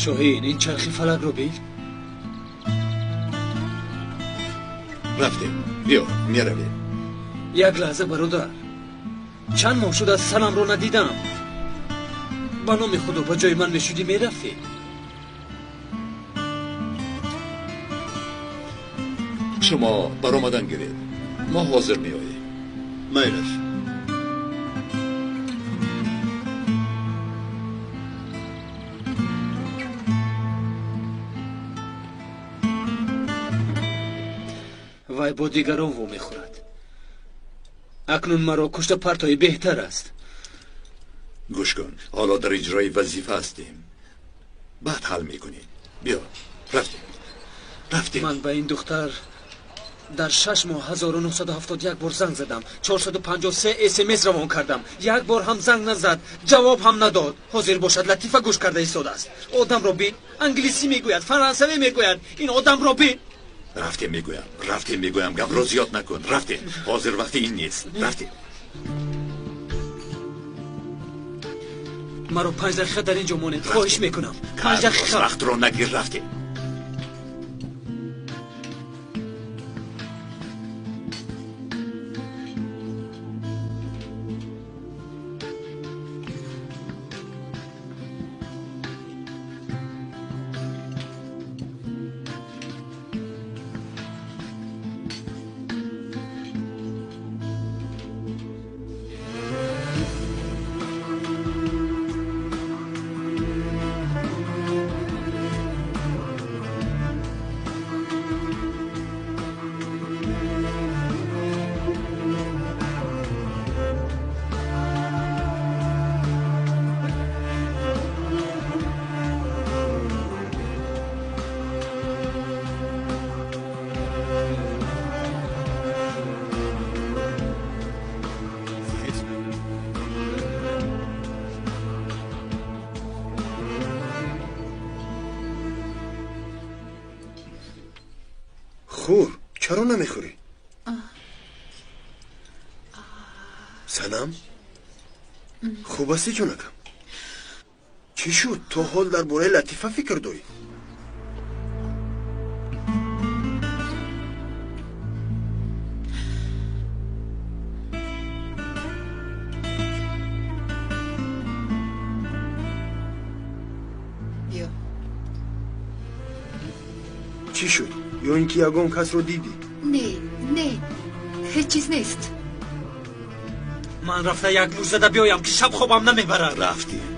Шоҳин, ин чархи фалакро бин. Рафтем, биё, меравем. Як лаҳза, бародар. Чанд моҳ шуд, аз Санамро надидам. Ба номи Худо, ба ҷои ман мешудӣ, мерафтӣ? Шумо баромадан гиред, мо ҳозир меоем. Майлаш. Вай бо дигарон вомехӯрад. Акнун маро кушта партоӣ беҳтар аст. Гӯш кун, ҳоло дар иҷрои вазифа ҳастем, баъд ҳал мекунем. Биё, рафтем, рафтем. Ман ба ин духтар дар 6 моҳ 1971 бор занг задам, 453 смс равон кардам, як бор ҳам занг назад, ҷавоб ҳам надод. Ҳозир бошад, латифа гӯш карда истодааст. Одамро бин, англисӣ мегӯяд, фарансавӣ мегӯяд. Ин одамро бин. Рафтем мегӯям, рафтем мегӯям, гапро зиёд накун, рафтем. Ҳозир вақти ин нест, рафтем. Маро 5 дақиқа дар ин ҷо монед, хоҳиш мекунам, 5 дақиқа. Вақтро нагир, рафтем. Хӯр, чаро намехӯрӣ, Санам? Хуб ҳастӣ, ҷонакам? Чӣ шуд, то ҳол дар бораи Латифа фикр дорӣ? Биё. Чӣ шуд? Ё ин ки ягон касро дидӣ? Не, не, ҳеҷ чиз нест. Ман рафта як муш зада биёям, ки шаб хобам намебарад. Рафтем.